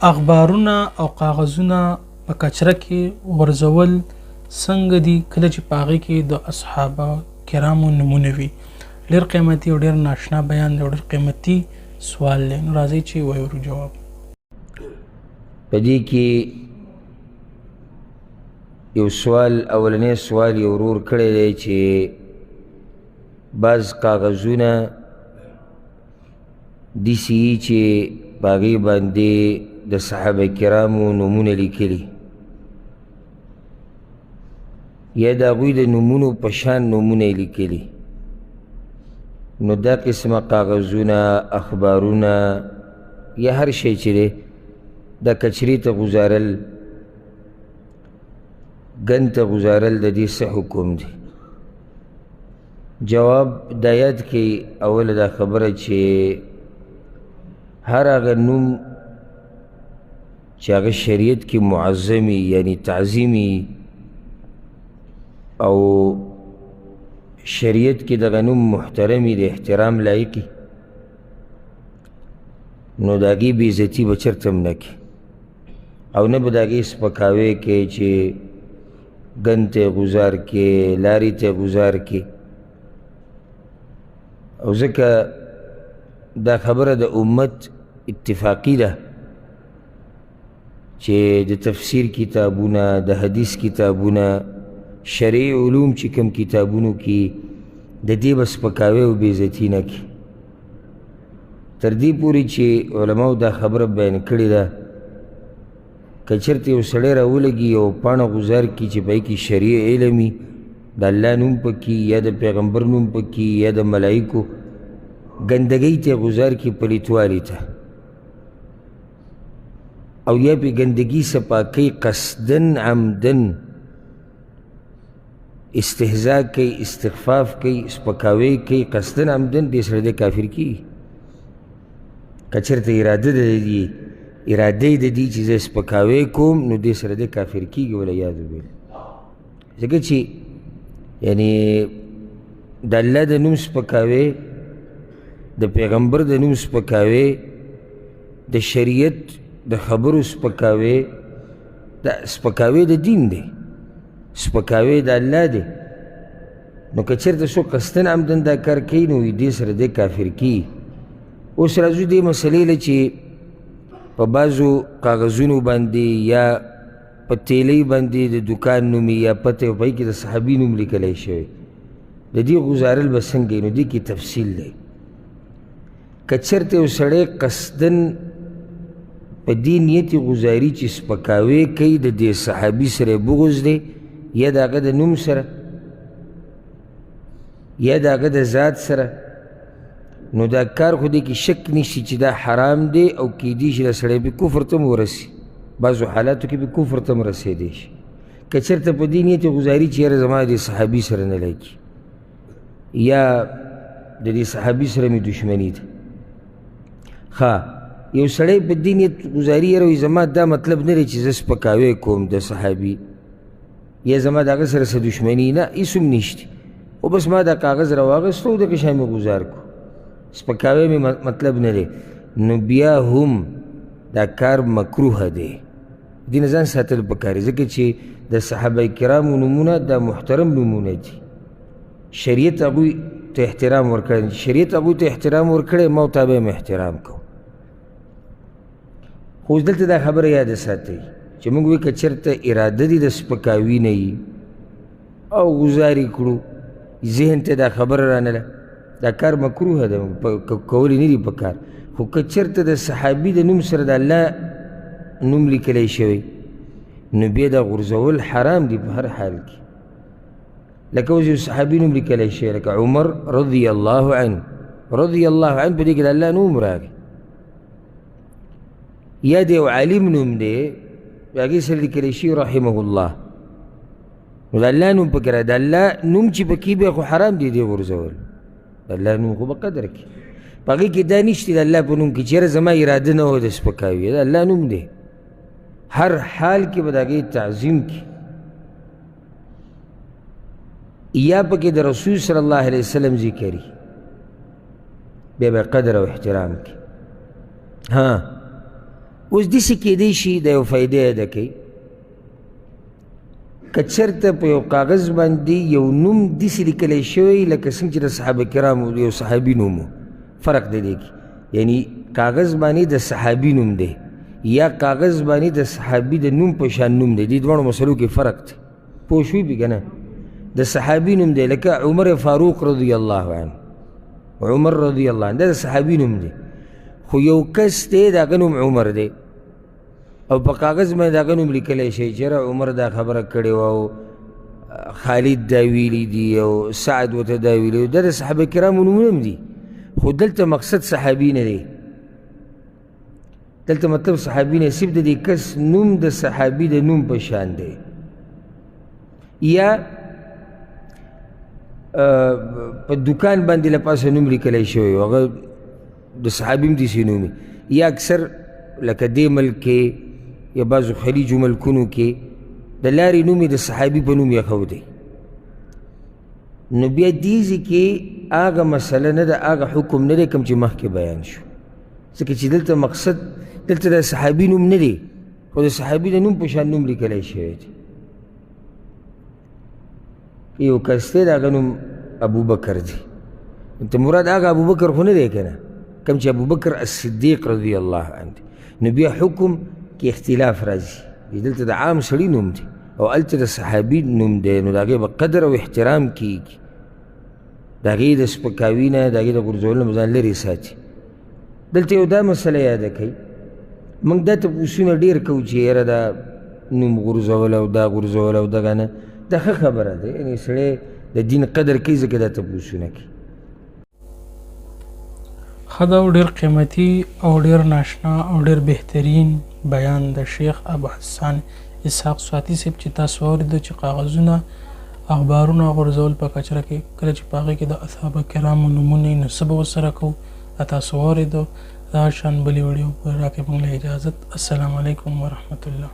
اخبارونه او کاغذونه په کچره کې غورځول څنګه دي کله چې په هغې کې د اصحابه کرامو نومونه وي؟ ډېر قیمتي او ډېر ناشنا بیان دی او ډېر قیمتي سوال دی، نو راځئ چې وایورو جواب. په دې کې یو سوال، اولنی سوال یو ورور کړی دی چې بعض کاغذونه داسې وي چې په هغې باندې د صحابه کرامو نومونه لیکلي یا د هغوی د نومونو په شان نومونه یې لیکلي، نو دا قسمه کاغذونه، اخبارونه یا هر شی چې دی دا کچرې ته ګزارل، ګند ته ګزارل، د دې څه حکم دی؟ جواب دا یاد کړئ اوله دا خبره چې هر هغه نوم چې هغه شریعت کې معظمي یعنی تعظیمي او شریعت کې دغه نوم محترمي د احترام لایقي، نو د هغې بېعزتي به چېرته هم نه کوي او نه به د هغې سپکاوی کوي چې ګند ته یې ګوزار کې، لارې ته یې ګوزار کې. او ځکه دا خبره د امت اتفاقي ده چې د تفسیر کتابونه، د حدیث کتابونه، شرعي علوم چې کوم کتابونو کې د دې به سپکاوی او بېعزتي نه کوي. تر دې پورې چې علماو دا خبره بیان کړې ده، که چېرته یو سړی راولګي یو پاڼه غوځار کړي چې په هغې کې شرعي علم وي، د الله نوم پکې یا د پیغمبر نوم پکې یا د ملایکو، ګندګۍ ته یې غوځار کړي، پلیتوالي ته، او یا پې ګندګي سپاکۍ قصدن عمدن استهزا کوي، استخفاف کوي، سپکاوی کوي، قصدن عمدن، دې سره دی کافر کیږي. که چېرته اراده د دې اراده یې د دې چې زه سپکاوی کوم، نو دې سره دی کافر کیږي، والعیاذ بالله. ځکه چې یعنی د الله د نوم سپکاوی، د پیغمبر د نوم سپکاوی، د شریعت د خبرو سپکاوی، دا سپکاوی د دین دی، سپکاوی د الله دی. نو که چېرته څوک قصدن عمدن دا کار کوي، نو دې سره دی کافر کیږي. اوس راځو دې مسلې له چې په بعضو کاغذونو باندې یا په تیلۍ باندې د دکان نوم یا پته او په هغې کې د صحابي نوم لیکلی شوی، د دې ګزارل به څنګه وي؟ نو دې کې تفصیل دی. که چېرته یو سړی قصدن په دې نیت یې ګزاري چې سپکاوی کوي، د دې صحابي سره یې بغض دی، یا د هغه د نوم سره یا د هغه د ذات سره، نو دا کار خو دې کې شک نشي چې دا حرام دی او کیدی شي دا سړی به کفر ته هم ورسي، بعضو حالاتو کې به کفر ته هم رسېدی شي. که چېرته په دې نیت یې ګزاري چې یاره زما د صحابي سره نه لګي یا د دې صحابي سره مې دښمني ده، ښه یو سړی په دې نیت ګزاري یاره وایي زما دا مطلب نه دی چې زه سپکاوی کوم د صحابي یا زما د هغه سره څه دښمني نه، هېڅ هم نشته، خو بس ما دا کاغذ راواخیستو او دغه شان مې ګزار کړو، سپکاوی مې مطلب نه دی، نو بیا هم دا کار مکروه دی. دې نه ځان ساتل پکار دي، ځکه چې د صحابه کرامو نومونه دا محترم نومونه دي، شریعت هغوی ته احترام ورکړی، شریعت هغوی ته احترام ورکړی، ما او تا به هم احترام کوو. خو اوس دلته دا خبره یاده ساتئ چې موږ وایو که چېرته اراده دې د سپکاوي نه وي او ګزار یې کړو، ذهن ته دا خبره رانله، دا کار مکروه ده، کول یې نه دي په کار. خو که چېرته د صحابي د نوم سره د الله نوم لیکلی شوی، نو بیا دا غورځول حرام دي په هر حال کې. لکه اوس یو صحابي نوم لیکلی شوی، لکه عمر رضی الله عنه، رضی الله عنه په دې کې د الله نوم راغی، یا د یو عالم نوم دی، هغې سره لیکلی شوی رحمه الله، نو د الله نوم پکې راغی. د الله نوم چې پکې بیا خو حرام دی دې غورځول، د الله نوم خو به قدر کړي. په هغې کې دا نشته د الله په نوم کې چې یاره زما اراده نه وه د سپکاوي، د الله نوم دی، هر حال کې به د هغې تعظیم کړي. یا پکې د رسول صلی الله علیه وسلم ذکر وي، بیا به قدر او احترام کړي. ها اوس داسې کېدی شي د یو فایده یاده کوي، که چېرته په یو کاغذ باندې یو نوم داسې لیکلی شوی لکه څنګه چې د صحابه کرامو یو صحابي نوم و، فرق دی دې کې، یعنی کاغذ باندې د صحابي نوم دی یا کاغذ باندې د صحابي د نوم په شان نوم دی، دې دواړو مسلو کې فرق دی. پوه شوي پې که نه؟ د صحابي نوم دی لکه عمر فاروق رضی الله عنه، عمر رضی الله عنه دا د صحابي نوم دی، خو یو کس دی د هغه نوم عمر دی او په کاغذ باندې د هغه نوم لیکلی شي چې یاره عمر دا خبره کړې وه او خالد دا ویلي دي او سعد ورته دا ویلي، دا د صحابه کرامو نومونه هم دي، خو دلته مقصد صحابي نه دی، دلته مطلب صحابي نه، صرف د دې کس نوم د صحابي د نوم په شان دی. یا په دکان باندې له پاسه نوم لیکلی شوی هغه د صحابي هم داسې نوم وي، یا اکثر لکه دې ملک کې یا بعضو خلیجو ملکونو کې د لارې نوم یې د صحابي په نوم ایښودی، نو بیا دې ځای کې هغه مسله نه ده، هغه حکم نه دی کوم چې مخکې بیان شو، ځکه چې دلته مقصد دلته د صحابي نوم نه دی، خو د صحابي د نوم په شان نوم لیکلی شوی دی. یو کس دی د هغه نوم ابوبکر دی، ته مراد هغه ابوبکر خو نه دی که نه، کوم چې ابوبکر الصدیق رضی الله عنه دی، نو بیا حکم کې اختلاف راځي. دلته د عام سړي نوم دی او هلته د صحابي نوم دی، نو د هغې به قدر او احترام کیږي، د هغې د سپکاوي نه د هغې د غورځولو نه به ځان لرې ساتي. دلته یو دا مسله یاده کوي، موږ دا تپوسونه ډېر کوو چې یاره دا نوم غورځول او دا غورځول او دغه نه، دا ښه خبره ده، یعنې سړی د دین قدر کوي ځکه دا تپوسونه کوي. ښه دا و ډېر قیمتي او ډېر ناشنا او ډېر بهترین بیان د شیخ ابو حسان اسحاق سواتی صاحب چې تاسو واورېده چې کاغذونه اخبارونه غورځول په کچره کې کله چې په هغې کې د اصحابه کرامو نومونه وي نو څه به ورسره کوو، دا تاسو واورېدو. دا شان بلې ویډیو پورې راکړئ موږ له اجازت. السلام علیکم ورحمت الله.